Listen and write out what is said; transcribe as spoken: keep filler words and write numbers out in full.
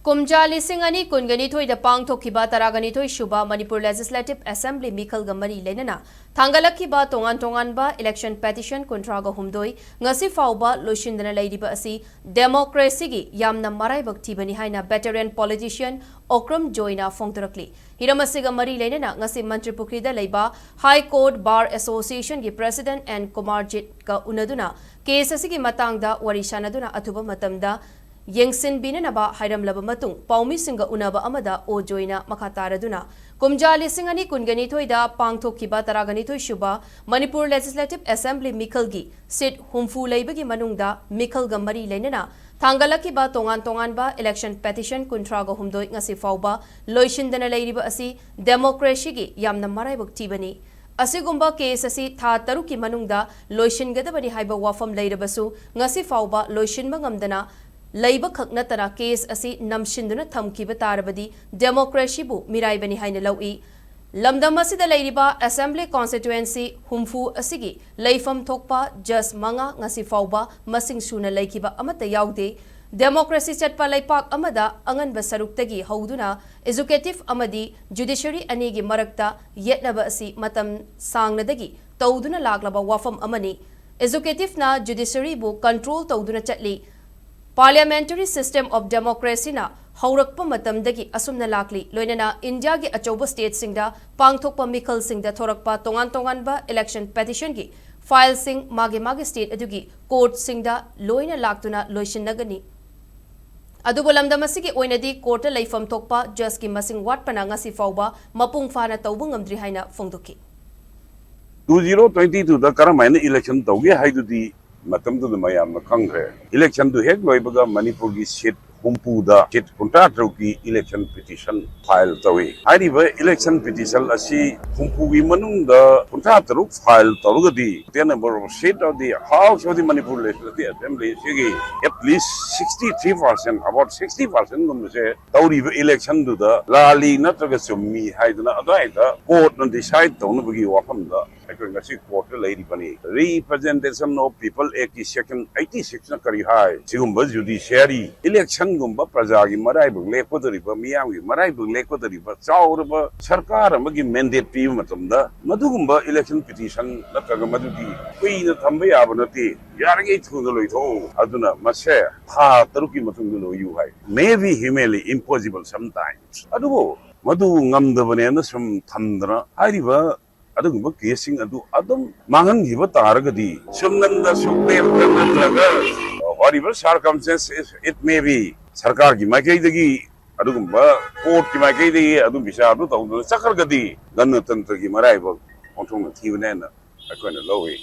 ꯀꯨꯝꯖꯥ ꯂꯤꯁꯤꯡ ꯑꯅꯤ ꯀꯨꯟꯒ ꯅꯤꯊꯣꯏꯗ ꯄꯥꯡꯊꯣꯛꯈꯤꯕ ꯇꯔꯥꯒ ꯅꯤꯊꯣꯏ ꯁꯨꯕ ꯃꯅꯤꯄꯨꯔ ꯂꯦꯖꯤꯁꯂꯦꯇꯤꯚ ꯑꯦꯁꯦꯝꯕ꯭ꯂꯤ ꯃꯤꯈꯜꯒ ꯃꯔꯤ ꯂꯩꯅꯅ ꯊꯥꯡꯒꯠꯂꯛꯈꯤꯕ ꯇꯣꯉꯥꯟ ꯇꯣꯉꯥꯟꯕ ꯏꯂꯦꯛꯁꯟ ꯄꯦꯇꯤꯁꯟ ꯀꯨꯟꯊ꯭ꯔꯥꯒ ꯍꯨꯝꯗꯣꯏ ꯉꯁꯤ ꯐꯥꯎꯕ ꯂꯣꯏꯁꯤꯟꯗꯅ ꯂꯩꯔꯤꯕ ꯑꯁꯤ ꯗꯦꯃꯣꯀ꯭ꯔꯦꯁꯤꯒꯤ ꯌꯥꯝꯅ ꯃꯔꯥꯏꯕꯛ ꯊꯤꯕꯅꯤ ꯍꯥꯏꯅ ꯚꯦꯇꯔꯦꯟ ꯄꯣꯂꯤꯇꯤꯁꯤꯌꯟ ꯑꯣꯀ꯭ꯔꯝ ꯖꯣꯏꯅ ꯐꯣꯡꯗꯣꯔꯛꯂꯤ꯫ ꯍꯤꯔꯝ ꯑꯁꯤꯒ ꯃꯔꯤ ꯂꯩꯅꯅ ꯉꯁꯤ ꯃꯟꯇ꯭ꯔꯤꯄꯨꯈ꯭ꯔꯤꯗ ꯂꯩꯕ ꯍꯥꯏ ꯀꯣꯔꯠ ꯕꯥꯔ ꯑꯦꯁꯣꯁꯤꯌꯦꯁꯟꯒꯤ ꯄ꯭ꯔꯦꯁꯤꯗꯦꯟꯠ ꯑꯦꯟ ꯀꯨꯃꯥꯔꯖꯤꯠꯀ ꯎꯅꯗꯨꯅ ꯀꯦꯁ ꯑꯁꯤꯒꯤ ꯃꯇꯥꯡꯗ ꯋꯥꯔꯤ ꯁꯥꯟꯅꯗꯨꯅ ꯑꯊꯨꯕ ꯃꯇꯝꯗ ꯌꯦꯡꯁꯤꯟꯕꯤꯅꯅꯕ ꯍꯥꯏꯔꯝꯂꯕ ꯃꯇꯨꯡ ꯄꯥꯎꯃꯤꯁꯤꯡꯒ ꯎꯅꯕ ꯑꯃꯗ ꯑꯣ ꯖꯣꯏꯅ ꯃꯈꯥ ꯇꯥꯔꯗꯨꯅ ꯀꯨꯝꯖꯥ ꯂꯤꯁꯤꯡ ꯑꯅꯤ ꯀꯨꯟꯒ ꯅꯤꯊꯣꯏꯗ ꯄꯥꯡꯊꯣꯛꯈꯤꯕ ꯇꯔꯥꯒ ꯅꯤꯊꯣꯏ ꯁꯨꯕ ꯃꯅꯤꯄꯨꯔ ꯂꯦꯖꯤꯁꯂꯦꯇꯤꯚ ꯑꯦꯁꯦꯝꯕ꯭ꯂꯤ ꯃꯤꯈꯜꯒꯤ ꯁꯤꯠ ꯍꯨꯝꯐꯨ ꯂꯩꯕꯒꯤ ꯃꯅꯨꯡꯗ ꯃꯤꯈꯜꯒ ꯃꯔꯤ ꯂꯩꯅꯅ ꯊꯥꯡꯒꯠꯂꯛꯈꯤꯕ ꯇꯣꯉꯥꯟ ꯇꯣꯉꯥꯟꯕ ꯏꯂꯦꯛꯁꯟ ꯄꯦꯇꯤꯁꯟ ꯀꯨꯟꯊ꯭ꯔꯥꯒ ꯍꯨꯝꯗꯣꯏ ꯉꯁꯤ ꯐꯥꯎꯕ ꯂꯣꯏꯁꯤꯟꯗꯅ ꯂꯩꯔꯤꯕ ꯑꯁꯤ ꯗꯦꯃꯣꯀ꯭ꯔꯦꯁꯤꯒꯤ ꯌꯥꯝꯅ ꯃꯔꯥꯏꯕꯛ ꯊꯤꯕꯅꯤ꯫ ꯑꯁꯤꯒꯨꯝꯕ ꯀꯦꯁ ꯑꯁꯤ ꯊꯥ ꯇꯔꯨꯛꯀꯤ ꯃꯅꯨꯡꯗ ꯂꯣꯏꯁꯤꯟꯒꯗꯕꯅꯤ ꯍꯥꯏꯕ ꯋꯥꯐꯝ ꯂꯩꯔꯕꯁꯨ ꯉꯁꯤ ꯐꯥꯎꯕ ꯂꯣꯏꯁꯤꯟꯕ ꯉꯝꯗꯅ ꯂꯩꯕ ꯈꯛ ꯅꯠꯇꯅ ꯀꯦꯁ ꯑꯁꯤ ꯅꯝꯁꯤꯟꯗꯨꯅ ꯊꯝꯈꯤꯕ ꯇꯥꯔꯕꯗꯤ ꯗꯦꯃꯣꯀ꯭ꯔꯦꯁꯤꯕꯨ ꯃꯤꯔꯥꯏꯕꯅꯤ ꯍꯥꯏꯅ ꯂꯧꯏ꯫ ꯂꯝꯗꯝ ꯑꯁꯤꯗ ꯂꯩꯔꯤꯕ ꯑꯦꯁꯦꯝꯕ꯭ꯂꯤ ꯀꯣꯟꯁꯇꯤꯇ꯭ꯋꯦꯟꯁꯤ ꯍꯨꯝꯐꯨ ꯑꯁꯤꯒꯤ ꯂꯩꯐꯝ ꯊꯣꯛꯄ ꯖꯖ ꯃꯉꯥ ꯉꯁꯤ ꯐꯥꯎꯕ ꯃꯁꯤꯡ ꯁꯨꯅ ꯂꯩꯈꯤꯕ ꯑꯃꯠꯇ ꯌꯥꯎꯗꯦ꯫ ꯗꯦꯃꯣꯀ꯭ꯔꯦꯁꯤ ꯆꯠꯄ ꯂꯩꯄꯥꯛ ꯑꯃꯗ ꯑꯉꯟꯕ ꯁꯔꯨꯛꯇꯒꯤ ꯍꯧꯗꯨꯅ ꯑꯦꯖꯨꯀꯦꯇꯤꯚ ꯑꯃꯗꯤ ꯖꯨꯗꯤꯁꯔꯤ ꯑꯅꯤꯒꯤ ꯃꯔꯛꯇ ꯌꯦꯠꯅꯕ ꯑꯁꯤ ꯃꯇꯝ ꯁꯥꯡꯅꯗꯒꯤ ꯇꯧꯗꯨꯅ ꯂꯥꯛꯂꯕ ꯋꯥꯐꯝ ꯑꯃꯅꯤ꯫ ꯑꯦꯖꯨꯀꯦꯇꯤꯚꯅ ꯖꯨꯗꯤꯁꯔꯤꯕꯨ ꯀꯟꯇ꯭ꯔꯣꯜ ꯇꯧꯗꯨꯅ ꯆꯠꯂꯤ꯫ Parliamentary system of democracyꯅ ꯍꯧꯔꯛꯄ ꯃꯇꯝꯗꯒꯤ ꯑꯁꯨꯝꯅ ꯂꯥꯛꯂꯤ꯫ ꯂꯣꯏꯅꯅ ꯏꯟꯗꯤꯌꯥꯒꯤ ꯑꯆꯧꯕ ꯁ꯭ꯇꯦꯠꯁꯤꯡꯗ ꯄꯥꯡꯊꯣꯛꯄ ꯃꯤꯈꯜꯁꯤꯡꯗ ꯊꯣꯔꯛꯄ ꯇꯣꯉꯥꯟ ꯇꯣꯉꯥꯟꯕ ꯏꯂꯦꯛꯁꯟ ꯄꯦꯇꯤꯁꯟꯒꯤ ꯐꯥꯏꯜꯁꯤꯡ ꯃꯥꯒꯤ ꯃꯥꯒꯤ ꯁ꯭ꯇꯦꯠ ꯑꯗꯨꯒꯤ ꯀꯣꯔꯠꯁꯤꯡꯗ ꯂꯣꯏꯅ ꯂꯥꯛꯇꯨꯅ ꯂꯣꯏꯁꯤꯟꯅꯒꯅꯤ꯫ ꯑꯗꯨꯕꯨ ꯂꯝꯗꯝ ꯑꯁꯤꯒꯤ ꯑꯣꯏꯅꯗꯤ ꯀꯣꯔꯠꯇ ꯂꯩꯐꯝ ꯊꯣꯛꯄ ꯖꯖꯀꯤ ꯃꯁꯤꯡ ꯋꯥꯠꯄꯅ ꯉꯁꯤ ꯐꯥꯎꯕ ꯃꯄꯨꯡ ꯐꯥꯅ ꯇꯧꯕ ꯉꯝꯗ꯭ꯔꯤ ꯍꯥꯏꯅ ꯐꯣꯡꯗꯣꯛꯈꯤ꯫ Two zero twenty twoꯗ ꯀꯔꯝ ꯍꯥꯏꯅ ꯏꯂꯦꯛꯁꯟ ꯇꯧꯒꯦ ꯍꯥꯏꯗꯨꯗꯤ ꯃꯇꯝꯗꯨꯗ ꯃꯌꯥꯝꯅ ꯈꯪꯈ꯭ꯔꯦ꯫ ꯏꯂꯦꯛꯁꯟꯗꯨ ꯍꯦꯛ ꯂꯣꯏꯕꯒ ꯃꯅꯤꯄꯨꯔꯒꯤ ꯁꯤꯠ ꯍꯨꯝꯐꯨꯗ ꯁꯤꯠ ꯀꯨꯟꯊ꯭ꯔꯥ ꯇꯔꯨꯛꯀꯤ ꯏꯂꯦꯛꯁꯟ ꯄꯤꯇꯤꯁꯟ ꯐꯥꯏꯜ ꯇꯧꯏ꯫ ꯍꯥꯏꯔꯤꯕ ꯏꯂꯦꯛꯁꯟ ꯄꯤꯇꯤꯁꯟ ꯑꯁꯤ ꯍꯨꯝꯐꯨꯒꯤ ꯃꯅꯨꯡꯗ ꯀꯨꯟꯊ꯭ꯔꯥ ꯇꯔꯨꯛ ꯐꯥꯏꯜ ꯇꯧꯔꯒꯗꯤ total number of seat of the House of the Manipur Legislative Assembly ꯁꯤꯒꯤ at least sixty three percent, about sixty percentꯒꯨꯝꯕꯁꯦ ꯇꯧꯔꯤꯕ ꯏꯂꯦꯛꯁꯟꯗꯨꯗ ꯂꯥꯜꯂꯤ ꯅꯠꯇ꯭ꯔꯒ ꯆꯨꯝꯃꯤ ꯍꯥꯏꯗꯅ ꯑꯗꯨꯋꯥꯏꯗ ꯀꯣꯔꯠꯅ ꯗꯤꯁꯥꯏꯠ ꯇꯧꯅꯕꯒꯤ ꯋꯥꯐꯝꯗ ꯉꯁꯤ ꯀꯣꯔꯠꯇ ꯂꯩꯔꯤꯕꯅꯤ꯫ Representation of People Act ꯀꯤ section eighty six ꯅ ꯀꯔꯤ ꯍꯥꯏ? ꯁꯤꯒꯨꯝꯕ judiciary election ꯒꯨꯝꯕ ꯄ꯭ꯔꯖꯥꯒꯤ ꯃꯔꯥꯏꯕꯛ ꯂꯦꯞꯀꯗꯧꯔꯤꯕ, ꯃꯤꯌꯥꯝꯒꯤ ꯃꯔꯥꯏꯕꯛ ꯂꯦꯞꯀꯗꯧꯔꯤꯕ ꯆꯥꯎꯔꯕ ꯁꯔꯀꯥꯔ ꯑꯃꯒꯤ mandate ꯄꯤꯕ ꯃꯇꯝꯗ ꯃꯗꯨꯒꯨꯝꯕ election petition ꯅꯠꯇ꯭ꯔꯒ ꯃꯗꯨꯗꯤ ꯀꯨꯏꯅ ꯊꯝꯕ ꯌꯥꯕ ꯅꯠꯇꯦ꯫ ꯌꯥꯔꯤꯉꯩ ꯊꯨꯅ ꯂꯣꯏꯊꯣꯛꯎ꯫ ꯑꯗꯨꯅ ꯃꯁꯦ ꯊꯥ ꯇꯔꯨꯛꯀꯤ ꯃꯇꯨꯡꯗ ꯂꯣꯏꯌꯨ ꯍꯥꯏ꯫ May be humanly impossible sometimes꯫ ꯑꯗꯨꯕꯨ ꯃꯗꯨ ꯉꯝꯗꯕꯅꯦꯅ ꯁꯨꯝ ꯊꯝꯗꯅ ꯍꯥꯏꯔꯤꯕ ꯑꯗꯨꯒꯨꯝꯕ caseꯁꯤꯡ ꯑꯗꯨ ꯑꯗꯨꯝ ꯃꯥꯡꯍꯟꯈꯤꯕ ꯇꯥꯔꯒꯗꯤ, ꯁꯨꯝꯅꯟꯗ ꯁꯨꯛꯂꯦꯞꯇ ꯅꯠꯇ꯭ꯔꯒ whatever circumstance it may be, ꯁꯔꯀꯥꯔꯒꯤ ꯃꯥꯏꯀꯩꯗꯒꯤ ꯑꯗꯨꯒꯨꯝꯕ ꯀꯣꯔꯠꯀꯤ ꯃꯥꯏꯀꯩꯗꯒꯤ ꯑꯗꯨꯝ ꯕꯤꯆꯥꯔꯗꯨ ꯇꯧꯗꯨꯅ ꯆꯠꯈ꯭ꯔꯒꯗꯤ ꯒꯅꯇꯟꯇ꯭ꯔꯒꯤ ꯃꯔꯥꯏꯕꯛ ꯑꯣꯟꯊꯣꯛꯅ ꯊꯤꯕꯅꯦꯅ ꯑꯩꯈꯣꯏꯅ ꯂꯧꯏ꯫